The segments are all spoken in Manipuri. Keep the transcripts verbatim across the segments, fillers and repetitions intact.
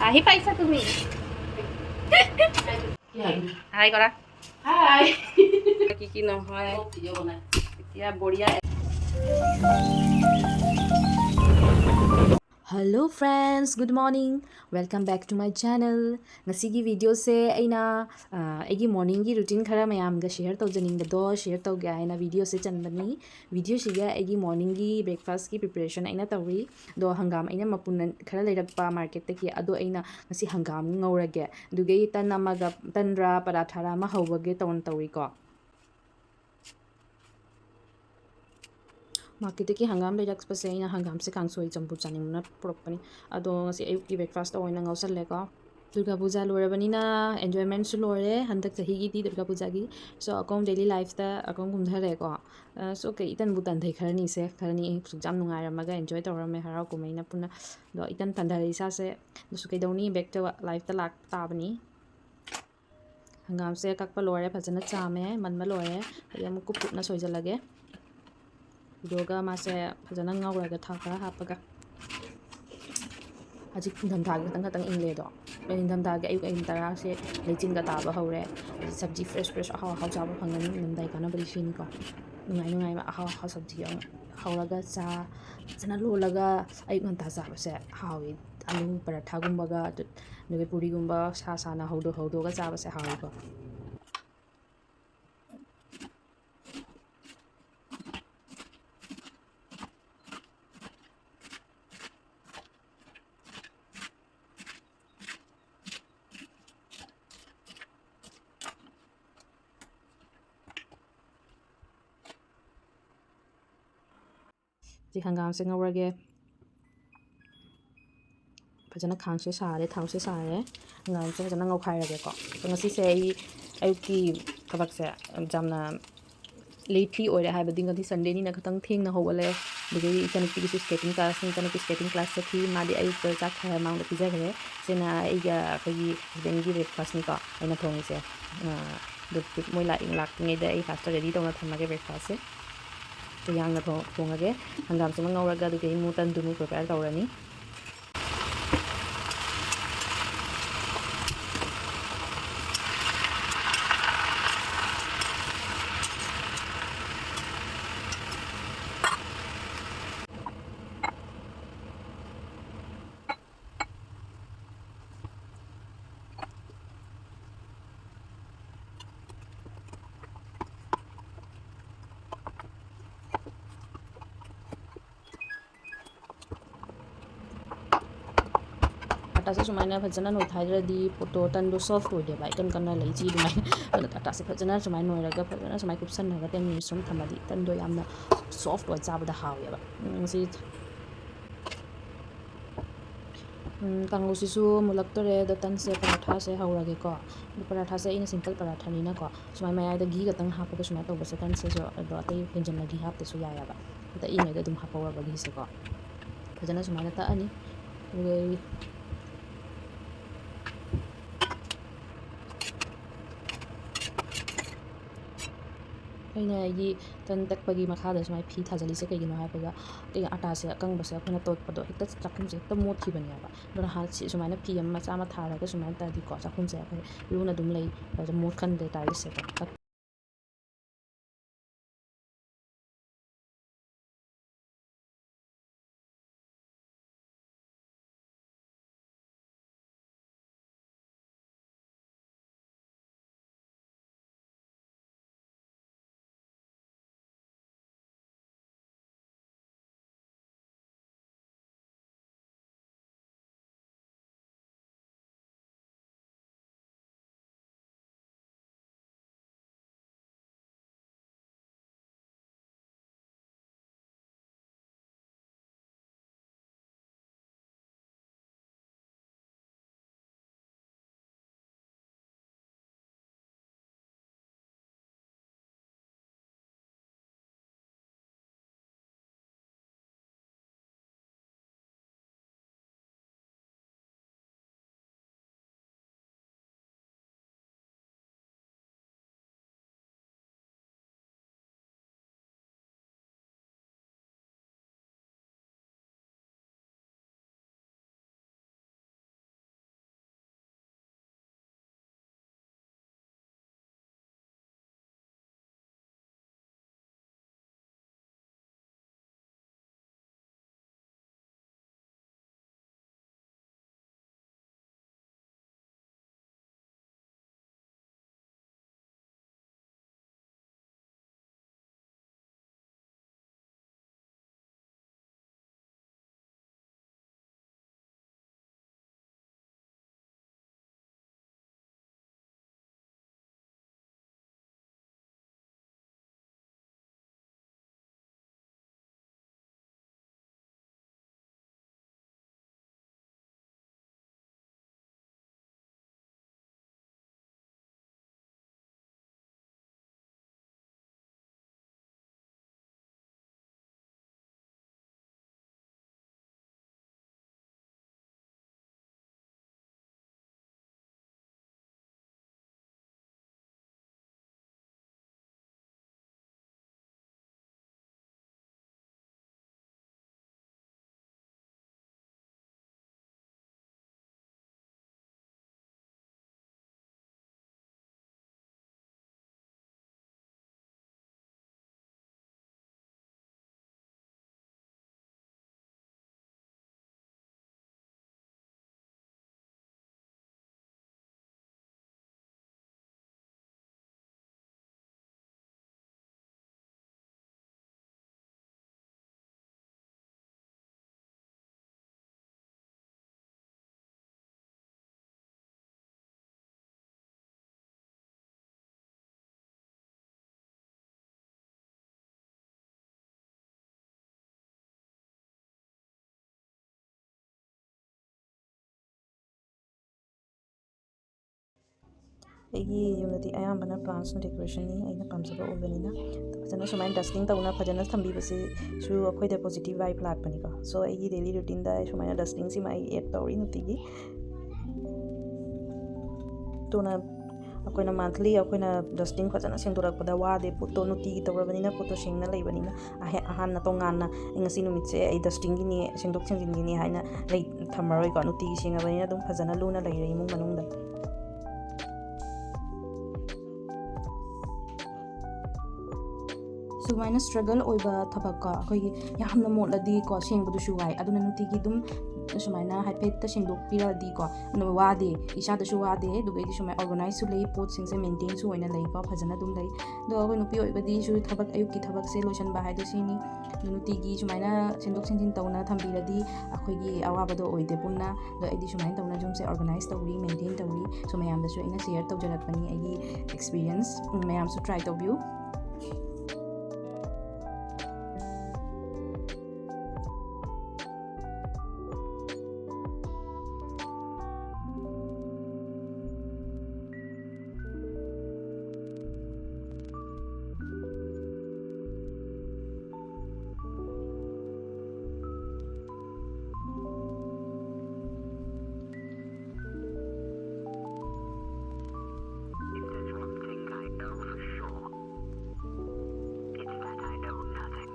আহি পাইছা তুমি? হাই কৰা। হাই। কি কি নহয়? এতিয়া বঢ়িয়া। Hello friends, good morning. Welcome back to my channel. ꯉꯁꯤꯒꯤ videoꯁꯦ ꯑꯩꯅ, ꯑ, ꯑꯩꯒꯤ morningꯒꯤ routine ꯈꯔ ꯃꯌꯥꯝꯒ share ꯇꯧꯖꯅꯤꯡꯕꯗꯣ share ꯇꯧꯒꯦ ꯍꯥꯏꯅ videoꯁꯦ ꯆꯟꯕꯅꯤ꯫ Videoꯁꯤꯗ ꯑꯩꯒꯤ morningꯒꯤ breakfastꯀꯤ preparation ꯑꯩꯅ ꯇꯧꯔꯤ꯫ ꯑꯗꯣ ꯍꯪꯒꯥꯝ ꯑꯩꯅ ꯃꯄꯨꯟ ꯈꯔ ꯂꯩꯔꯛꯄ marketꯇꯒꯤ, ꯑꯗꯣ ꯑꯩꯅ ꯉꯁꯤ ꯍꯪꯒꯥꯝ ꯉꯧꯔꯒꯦ꯫ ꯑꯗꯨꯒꯤ ꯇꯟ ꯑꯃꯒ, ꯇꯟꯔꯥ ꯄꯔꯥꯊꯥꯔꯥ ꯑꯃ ꯍꯧꯕꯒꯤ ꯇꯧꯅ ꯇꯧꯔꯤꯀꯣ꯫ Marketꯇꯒꯤ ꯍꯪꯒꯥꯝ ꯂꯩꯔꯛꯄꯁꯦ ꯑꯩꯅ ꯍꯪꯒꯥꯝꯁꯦ ꯀꯥꯡꯁꯣꯏ ꯆꯝꯐꯨꯠ ꯆꯥꯅꯤꯡꯕꯅ ꯄꯨꯔꯛꯄꯅꯤ꯫ ꯑꯗꯣ ꯉꯁꯤ ꯑꯌꯨꯛꯀꯤ breakfastꯇ ꯑꯣꯏꯅ ꯉꯧꯁꯜꯂꯦꯀꯣ꯫ ꯗꯨꯔꯒꯥ ꯄꯨꯖꯥ ꯂꯣꯏꯔꯕꯅꯤꯅ enjoymentꯁꯨ ꯂꯣꯏꯔꯦ ꯍꯟꯗꯛ ꯆꯍꯤꯒꯤꯗꯤ ꯗꯨꯔꯒꯥ ꯄꯨꯖꯥꯒꯤ꯫ So ꯑꯀꯣꯝ daily lifeꯇ ꯑꯀꯣꯝ ꯀꯨꯝꯊꯔꯦꯀꯣ꯫ ꯑ, so ꯀꯩ ꯏꯇꯟꯕꯨ ꯇꯟꯊꯩ ꯈꯔꯅꯤꯁꯦ, ꯈꯔꯅꯤ ꯑꯩ ꯁꯨꯛ ꯌꯥꯝ ꯅꯨꯡꯉꯥꯏꯔꯝꯃꯒ enjoy ꯇꯧꯔꯝꯃꯦ ꯍꯔꯥꯎ ꯀꯨꯝꯍꯩꯅ ꯄꯨꯟꯅ꯫ ꯑꯗꯣ ꯏꯇꯟ ꯇꯟꯊꯔꯦ ꯏꯁꯥꯁꯦ꯫ ꯑꯗꯨꯁꯨ ꯀꯩꯗꯧꯅꯤ, back to lifeꯇ ꯂꯥꯛ ꯇꯥꯕꯅꯤ꯫ ꯍꯪꯒꯥꯝꯁꯦ ꯀꯛꯄ ꯂꯣꯏꯔꯦ, ꯐꯖꯅ ꯆꯥꯝꯃꯦ, ꯃꯟꯕ ꯂꯣꯏꯔꯦ꯫ ꯍꯧꯖꯤꯛ ꯑꯃꯨꯛ ꯀꯨꯞ ꯀꯨꯞꯅ ꯁꯣꯏꯖꯜꯂꯒꯦ꯫ ꯑꯗꯨꯒ ꯃꯥꯁꯦ ꯐꯖꯅ ꯉꯧꯔꯒ ꯊꯥꯎ ꯈꯔ ꯍꯥꯞꯄꯒ꯫ ꯍꯧꯖꯤꯛ ꯅꯤꯡꯊꯝꯊꯥꯒꯤ ꯈꯇꯪ ꯈꯇꯪ ꯏꯪꯂꯦ ꯑꯗꯣ꯫ ꯅꯤꯡꯊꯝꯊꯥꯒꯤ ꯑꯌꯨꯛ ꯑꯌꯨꯛ ꯇꯔꯥꯁꯦ ꯂꯩꯆꯤꯟꯒ ꯇꯥꯕ ꯍꯧꯔꯦ꯫ ꯍꯧꯖꯤꯛ ꯁꯕꯖꯤ fresh fresh ꯑꯍꯥꯎ ꯑꯍꯥꯎ ꯆꯥꯕ ꯐꯪꯒꯅꯤ꯫ ꯅꯤꯡꯊꯝꯊꯥꯒꯤ ꯀꯥꯟꯅꯕꯗꯤ ꯁꯤꯅꯤꯀꯣ꯫ ꯅꯨꯡꯉꯥꯏ ꯅꯨꯡꯉꯥꯏꯕ ꯑꯍꯥꯎ ꯑꯍꯥꯎ ꯁꯕꯖꯤ ꯑꯃ ꯍꯧꯔꯒ ꯆꯥ ꯐꯖꯅ ꯂꯣꯜꯂꯒ ꯑꯌꯨꯛ ꯉꯟꯇꯥ ꯆꯥꯕꯁꯦ ꯍꯥꯎꯋꯤ꯫ ꯑꯂꯨ ꯄꯔꯥꯊꯥꯒꯨꯝꯕꯒ ꯑꯗꯨ-, ꯑꯗꯨꯒ ꯄꯨꯔꯤꯒꯨꯝꯕ ꯁꯥ ꯁꯥꯅ ꯍꯧꯗꯣꯛ ꯍꯧꯗꯣꯛꯑꯒ ꯆꯥꯕꯁꯦ ꯍꯥꯎꯋꯤꯀꯣ꯫ ꯁꯤ ꯍꯪꯒꯥꯝꯁꯦ ꯉꯧꯔꯒꯦ꯫ ꯐꯖꯅ ꯈꯥꯡꯁꯦ ꯁꯥꯔꯦ, ꯊꯥꯎꯁꯦ ꯁꯥꯔꯦ꯫ ꯍꯪꯒꯥꯝꯁꯦ ꯐꯖꯅ ꯉꯧꯈꯥꯏꯔꯒꯦꯀꯣ꯫ ꯑꯗꯣ ꯉꯁꯤꯁꯦ ꯑꯩ ꯑꯌꯨꯛꯀꯤ ꯊꯕꯛꯁꯦ ꯌꯥꯝꯅ ꯂꯦꯠꯂꯤ ꯑꯣꯏꯔꯦ, ꯍꯥꯏꯕꯗꯤ ꯉꯁꯤ ꯁꯟꯗꯦꯅꯤꯅ ꯈꯤꯇꯪ ꯊꯦꯡꯅ ꯍꯧꯒꯠꯂꯦ꯫ ꯑꯗꯒꯤ ꯏꯆꯟꯅꯨꯄꯤꯒꯤꯁꯨ skating classꯅꯤ, ꯏꯆꯟꯅꯨꯄꯤ skating class ꯆꯠꯈꯤ꯫ ꯃꯥꯗꯤ ꯑꯌꯨꯛꯇ ꯆꯥꯛ ꯈꯔ ꯃꯥꯡꯗ ꯄꯤꯖꯈ꯭ꯔꯦ꯫ ꯁꯤꯅ ꯑꯩꯒ ꯑꯩꯈꯣꯏꯒꯤ husbandꯒꯤ breakfastꯅꯤꯀꯣ ꯑꯩꯅ ꯊꯣꯡꯉꯤꯁꯦ꯫ ꯑꯗꯨ ꯃꯣꯏ ꯂꯥꯛ-, ꯂꯥꯛꯇ꯭ꯔꯤꯉꯩꯗ ꯑꯩ ꯐꯥꯁꯇ ready ꯇꯧꯅ ꯊꯝꯃꯒꯦ breakfastꯁꯦ꯫ ꯇꯣꯌꯥꯡꯅ ꯊꯣꯡ-, ꯊꯣꯡꯉꯒꯦ꯫ ꯍꯪꯒꯥꯝꯁꯤꯃ ꯉꯧꯔꯒ ꯑꯗꯨꯗꯒꯤ ꯑꯃꯨꯛ ꯇꯟꯗꯨ ꯑꯃꯨꯛ prepare ꯇꯧꯔꯅꯤ꯫ ꯑꯇꯥꯁꯦ ꯁꯨꯃꯥꯏꯅ ꯐꯖꯅ ꯅꯣꯏꯈꯥꯏꯗ꯭ꯔꯗꯤ ꯄꯣꯠꯇꯣ, ꯇꯟꯗꯣ soft ꯑꯣꯏꯗꯦꯕ, ꯏꯀꯟ ꯀꯟꯅ ꯂꯩ ꯆꯤ ꯑꯗꯨꯃꯥꯏꯅ꯫ ꯑꯗꯨꯅ ꯑꯇꯥꯁꯦ ꯐꯖꯅ ꯁꯨꯃꯥꯏꯅ ꯅꯣꯏꯔꯒ ꯐꯖꯅ ꯁꯨꯃꯥꯏꯅ ꯀꯨꯞꯁꯟꯅꯔꯒ ten minutes ꯁꯨꯝ ꯊꯝꯃꯗꯤ ꯇꯟꯗꯣ ꯌꯥꯝꯅ soft ꯑꯣꯏ ꯆꯥꯕꯗ ꯍꯥꯎꯋꯦꯕ꯫ ꯎꯝ, ꯁꯤ ꯎꯝ, ꯀꯥꯡꯍꯧꯁꯤꯁꯨ ꯃꯨꯜꯂꯛꯇꯣꯔꯦ꯫ ꯑꯗꯣ ꯇꯟꯁꯦ, ꯄꯔꯥꯊꯥꯁꯦ ꯍꯧꯔꯒꯦꯀꯣ꯫ ꯑꯗꯣ ꯄꯔꯥꯊꯥꯁꯦ ꯑꯩꯅ simple ꯄꯔꯥꯊꯥꯅꯤꯅꯀꯣ, ꯁꯨꯃꯥꯏꯅ ꯃꯌꯥꯏꯗ ꯘꯤ ꯈꯛꯇꯪ ꯍꯥꯞꯄꯒ ꯁꯨꯃꯥꯏꯅ ꯇꯧꯕꯁꯦ ꯇꯟꯁꯤꯁꯨ, ꯑꯗꯣ ꯑꯇꯩ ꯍꯦꯟꯖꯟꯅ ꯘꯤ ꯍꯥꯞꯇꯁꯨ ꯌꯥꯏꯑꯕ꯫ ꯇꯛꯏꯉꯩꯗ ꯑꯗꯨꯝ ꯍꯥꯞꯍꯧꯔꯕ ꯘꯤꯁꯦꯀꯣ꯫ ꯐꯖꯅ ꯁꯨꯃꯥꯏꯅ ꯇꯛꯑꯅꯤ꯫ ꯑꯗꯨꯒ ꯑꯩ ꯑꯩꯅ ꯑꯩꯒꯤ ꯇꯟ ꯇꯛꯄꯒꯤ ꯃꯈꯥꯗ ꯁꯨꯃꯥꯏꯅ ꯐꯤ ꯊꯥꯖꯤꯜꯂꯤꯁꯦ ꯀꯩꯒꯤꯅꯣ ꯍꯥꯏꯕꯗ, ꯑꯩ ꯑꯇꯥꯁꯦ ꯑꯀꯪꯕꯁꯦ ꯑꯩꯈꯣꯏꯅ ꯇꯣꯠꯄꯗꯣ ꯍꯦꯛꯇ ꯆꯥꯛꯈꯨꯝꯁꯦ ꯍꯦꯛꯇ ꯃꯣꯠꯈꯤꯕꯅꯦꯕ꯫ ꯑꯗꯨꯅ ꯍꯥꯟꯅ ꯁꯤ ꯁꯨꯃꯥꯏꯅ ꯐꯤ ꯑꯃ ꯃꯆꯥ ꯑꯃ ꯊꯥꯔꯒ ꯁꯨꯃꯥꯏꯅ ꯇꯥꯔꯗꯤꯀꯣ, ꯆꯥꯛꯈꯨꯝꯁꯦ ꯑꯩꯈꯣꯏ ꯂꯨꯅ ꯑꯗꯨꯝ ꯂꯩ, ꯃꯣꯠꯀꯟꯗꯦ ꯇꯥꯏꯜꯁꯁꯦꯀꯣ꯫ ꯑꯩꯒꯤ ꯌꯨꯝꯗꯗꯤ ꯑꯌꯥꯝꯕꯅ plants ꯅ decoration ꯅꯤ ꯑꯩꯅ ꯄꯥꯝꯖꯕ ꯑꯣꯏꯕꯅꯤꯅ꯫ ꯑꯗꯣ ꯐꯖꯅ ꯁꯨꯃꯥꯏꯅ dusting ꯇꯧꯅ ꯐꯖꯅ ꯊꯝꯕꯤꯕꯁꯤꯁꯨ ꯑꯩꯈꯣꯏꯗ positive vibe ꯂꯥꯛꯄꯅꯤꯀꯣ꯫ So ꯑꯩꯒꯤ daily routine ꯗ ꯑꯩ ꯁꯨꯃꯥꯏꯅ dusting ꯁꯤꯃ ꯑꯩ add ꯇꯧꯔꯤ ꯅꯨꯡꯇꯤꯒꯤ꯫ ꯑꯗꯨꯅ ꯑꯩꯈꯣꯏꯅ monthly ꯑꯩꯈꯣꯏꯅ dusting ꯐꯖꯅ ꯁꯦꯡꯗꯣꯔꯛꯄꯗ ꯋꯥꯗꯦ, ꯄꯣꯠꯇꯣ ꯅꯨꯡꯇꯤꯒꯤ ꯇꯧꯔꯕꯅꯤꯅ ꯄꯣꯠꯇꯣ ꯁꯦꯡꯅ ꯂꯩꯕꯅꯤꯅ꯫ ꯑꯍꯦ-, ꯑꯍꯥꯟꯅ ꯇꯣꯉꯥꯟꯅ "ꯑꯩ ꯉꯁꯤ ꯅꯨꯃꯤꯠꯁꯦ ꯑꯩ dusting ꯒꯤꯅꯤ, ꯁꯦꯡꯗꯣꯛ ꯁꯦꯡꯖꯤꯟꯒꯤꯅꯤ" ꯍꯥꯏꯅ ꯂꯩ ꯊꯝꯃꯔꯣꯏꯀꯣ꯫ ꯅꯨꯡꯇꯤꯒꯤ ꯁꯦꯡꯉꯕꯅꯤꯅ ꯑꯗꯨꯝ ꯐꯖꯅ ꯂꯨꯅ ꯂꯩꯔꯦ ꯏꯃꯨꯡ ꯃꯅꯨꯡꯗ꯫ ꯁꯨꯃꯥꯏꯅ struggle ꯑꯣꯏꯕ ꯊꯕꯛꯀꯣ, ꯑꯩꯈꯣꯏꯒꯤ ꯌꯥꯝꯅ ꯃꯣꯠꯂꯗꯤꯀꯣ ꯁꯦꯡꯕꯗꯨꯁꯨ ꯋꯥꯏ꯫ ꯑꯗꯨꯅ ꯅꯨꯡꯇꯤꯒꯤ ꯑꯗꯨꯝ ꯁꯨꯃꯥꯏꯅ ꯍꯥꯏꯐꯦꯠꯇ ꯁꯦꯡꯗꯣꯛꯄꯤꯔꯛꯑꯗꯤꯀꯣ ꯋꯥꯗꯦ, ꯏꯁꯥꯗꯁꯨ ꯋꯥꯗꯦ꯫ ꯑꯗꯨꯒ ꯑꯩꯗꯤ ꯁꯨꯃꯥꯏꯅ organize ꯁꯨ ꯂꯩ, ꯄꯣꯠꯁꯤꯡꯁꯦ maintain ꯁꯨ ꯑꯣꯏꯅ ꯂꯩꯀꯣ, ꯐꯖꯅ ꯑꯗꯨꯝ ꯂꯩ꯫ ꯑꯗꯣ ꯑꯩꯈꯣꯏ ꯅꯨꯄꯤ ꯑꯣꯏꯕꯗꯤꯁꯨ ꯊꯕꯛ, ꯑꯌꯨꯛꯀꯤ ꯊꯕꯛꯁꯦ ꯂꯣꯏꯁꯤꯟꯕ ꯍꯥꯏꯗꯣ ꯁꯤꯅꯤ꯫ ꯑꯗꯣ ꯅꯨꯡꯇꯤꯒꯤ ꯁꯨꯃꯥꯏꯅ ꯁꯦꯡꯗꯣꯛ ꯁꯦꯡꯖꯤꯟ ꯇꯧꯅ ꯊꯝꯕꯤꯔꯗꯤ ꯑꯩꯈꯣꯏꯒꯤ ꯑꯋꯥꯕꯗꯣ ꯑꯣꯏꯗꯦ ꯄꯨꯟꯅ꯫ ꯑꯗꯣ ꯑꯩꯗꯤ ꯁꯨꯃꯥꯏꯅ ꯇꯧꯅ ꯌꯨꯝꯁꯦ organize ꯇꯧꯔꯤ, maintain ꯇꯧꯔꯤ꯫ So ꯃꯌꯥꯝꯗꯁꯨ ꯑꯩꯅ share ꯇꯧꯖꯔꯛꯄꯅꯤ ꯑꯩꯒꯤ experience꯫ ꯃꯌꯥꯝꯁꯨ try ꯇꯧꯕꯤꯌꯨ꯫ It's that I know nothing.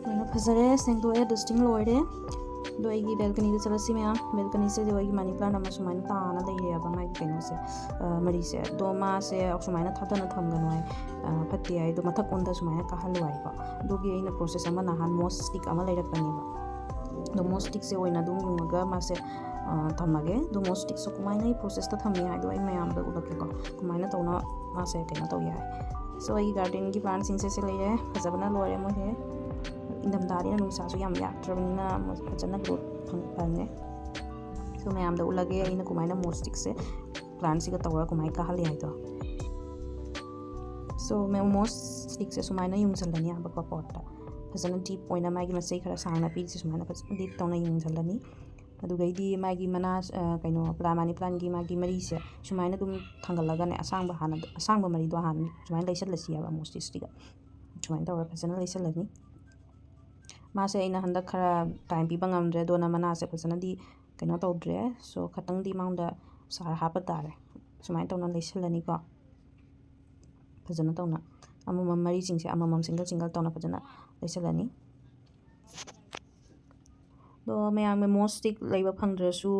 ꯂꯣꯏꯅ ꯐꯖꯔꯦ, ꯁꯦꯡꯗꯣꯛꯑꯦ, dusting ꯂꯣꯏꯔꯦ꯫ ꯑꯗꯣ ꯑꯩꯒꯤ balcony ꯗ ꯆꯠꯂꯁꯤ ꯃꯌꯥꯝ꯫ Balcony ꯁꯤꯗ ꯑꯩꯒꯤ money plant ꯑꯃ ꯁꯨꯃꯥꯏꯅ ꯇꯥꯅ ꯂꯩꯔꯦꯕ, ꯃꯥꯒꯤ ꯀꯩꯅꯣꯁꯦ, ꯑ, ꯃꯔꯤꯁꯦ꯫ ꯑꯗꯣ ꯃꯥꯁꯦ ꯁꯨꯃꯥꯏꯅ ꯊꯥꯗꯅ ꯊꯝꯒꯅꯨ ꯍꯥꯏ, ꯑ, ꯐꯠꯇꯦ ꯍꯥꯏ꯫ ꯑꯗꯣ ꯃꯊꯛ ꯑꯣꯟꯗ ꯁꯨꯃꯥꯏꯅ ꯀꯥꯍꯜꯂꯨ ꯍꯥꯏꯀꯣ꯫ ꯑꯗꯨꯒꯤ ꯑꯩꯅ process ꯑꯃ ꯅꯍꯥꯟ moss stick ꯑꯃ ꯂꯩꯔꯛꯄꯅꯦꯕ꯫ ꯑꯗꯣ moss stick ꯁꯦ ꯑꯣꯏꯅ ꯑꯗꯨꯝ ꯌꯨꯡꯉꯒ ꯃꯥꯁꯦ, ꯑ, ꯊꯝꯃꯒꯦ꯫ ꯑꯗꯣ moss stick ꯁꯨ ꯀꯃꯥꯏꯅ ꯑꯩ process ꯇ ꯊꯝꯃꯤ ꯍꯥꯏꯗꯣ ꯑꯩ ꯃꯌꯥꯝꯗ ꯎꯠꯂꯛꯀꯦꯀꯣ꯫ ꯀꯃꯥꯏꯅ ꯇꯧꯅ ꯃꯥꯁꯦ ꯀꯩꯅꯣ ꯇꯧ ꯌꯥꯏ꯫ So ꯑꯩꯒꯤ garden ꯒꯤ plant ꯁꯤꯡꯁꯦ ꯁꯤ ꯂꯩꯔꯦ꯫ ꯐꯖꯕꯅ ꯂꯣꯏꯔꯦ ꯃꯣꯏꯁꯦ꯫ ꯏꯪꯊꯝꯊꯥꯅꯤꯅ ꯅꯨꯡꯁꯥꯁꯨ ꯌꯥꯝ ꯌꯥꯛꯇ꯭ꯔꯕꯅꯤꯅ ꯃꯣꯏ ꯐꯖꯅ growth ꯐꯪ-, ꯐꯪꯉꯦ꯫ ꯑꯗꯣ ꯃꯌꯥꯝꯗ ꯎꯠꯂꯒꯦ ꯑꯩꯅ ꯀꯃꯥꯏꯅ ꯃꯣꯁ ꯁ꯭ꯇꯤꯛꯁꯦ ꯄ꯭ꯂꯥꯟꯁꯤꯒ ꯇꯧꯔꯒ ꯀꯃꯥꯏꯅ ꯀꯥꯍꯜꯂꯤ ꯍꯥꯏꯗꯣ꯫ ꯁꯣ ꯃꯣꯁ ꯁ꯭ꯇꯤꯛꯁꯦ ꯁꯨꯃꯥꯏꯅ ꯌꯨꯡꯁꯜꯂꯅꯤ ꯍꯥꯏꯕꯀꯣ ꯄꯣꯠꯇ꯫ ꯐꯖꯅ ꯗꯤꯞ ꯑꯣꯏꯅ ꯃꯥꯒꯤ ꯃꯆꯩ ꯈꯔ ꯁꯥꯡꯅ ꯄꯤꯔꯤꯁꯦ ꯁꯨꯃꯥꯏꯅ ꯐꯖꯅ ꯗꯤꯞ ꯇꯧꯅ ꯌꯨꯡꯁꯜꯂꯅꯤ꯫ ꯑꯗꯨꯒꯩꯗꯤ ꯃꯥꯒꯤ ꯃꯅꯥ, ꯑ, ꯀꯩꯅꯣ, ꯄ꯭ꯂꯥ ꯃꯅꯤ ꯄ꯭ꯂꯥꯟꯒꯤ ꯃꯥꯒꯤ ꯃꯔꯤꯁꯦ ꯁꯨꯃꯥꯏꯅ ꯑꯗꯨꯝ ꯊꯥꯡꯒꯠꯂꯒꯅꯦ, ꯑꯁꯥꯡꯕ ꯍꯥꯟꯅ, ꯑꯁꯥꯡꯕ ꯃꯔꯤꯗꯣ ꯍꯥꯟꯅ ꯁꯨꯃꯥꯏꯅ ꯂꯩꯁꯜꯂꯁꯤ ꯍꯥꯏꯕ ꯃꯣꯁ ꯁ꯭ꯇꯤꯛꯁꯤꯒ꯫ ꯁꯨꯃꯥꯏꯅ ꯇꯧꯔꯒ ꯐꯖꯅ ꯂꯩꯁꯜꯂꯅꯤ꯫ ꯃꯥꯁꯦ ꯑꯩꯅ ꯍꯟꯗꯛ ꯈꯔ ꯇꯥꯏꯝ ꯄꯤꯕ ꯉꯝꯗ꯭ꯔꯦ, ꯑꯗꯨꯅ ꯃꯅꯥꯁꯦ ꯐꯖꯅꯗꯤ ꯀꯩꯅꯣ ꯇꯧꯗ꯭ꯔꯦ꯫ ꯁꯣ ꯈꯇꯪꯗꯤ ꯃꯉꯣꯟꯗ ꯁꯥꯔ ꯍꯥꯞꯄ ꯇꯥꯔꯦ꯫ ꯁꯨꯃꯥꯏꯅ ꯇꯧꯅ ꯂꯩꯁꯜꯂꯅꯤꯀꯣ꯫ ꯐꯖꯅ ꯇꯧꯅ ꯑꯃꯃꯝ ꯃꯔꯤꯁꯤꯡꯁꯦ ꯑꯃꯃꯝ ꯁꯤꯡꯒꯜ ꯁꯤꯡꯒꯜ ꯇꯧꯅ ꯐꯖꯅ ꯂꯩꯁꯜꯂꯅꯤ꯫ ꯑꯗꯣ ꯃꯌꯥꯝ ꯃꯣꯁ ꯁ꯭ꯇꯤꯛ ꯂꯩꯕ ꯐꯪꯗ꯭ꯔꯁꯨ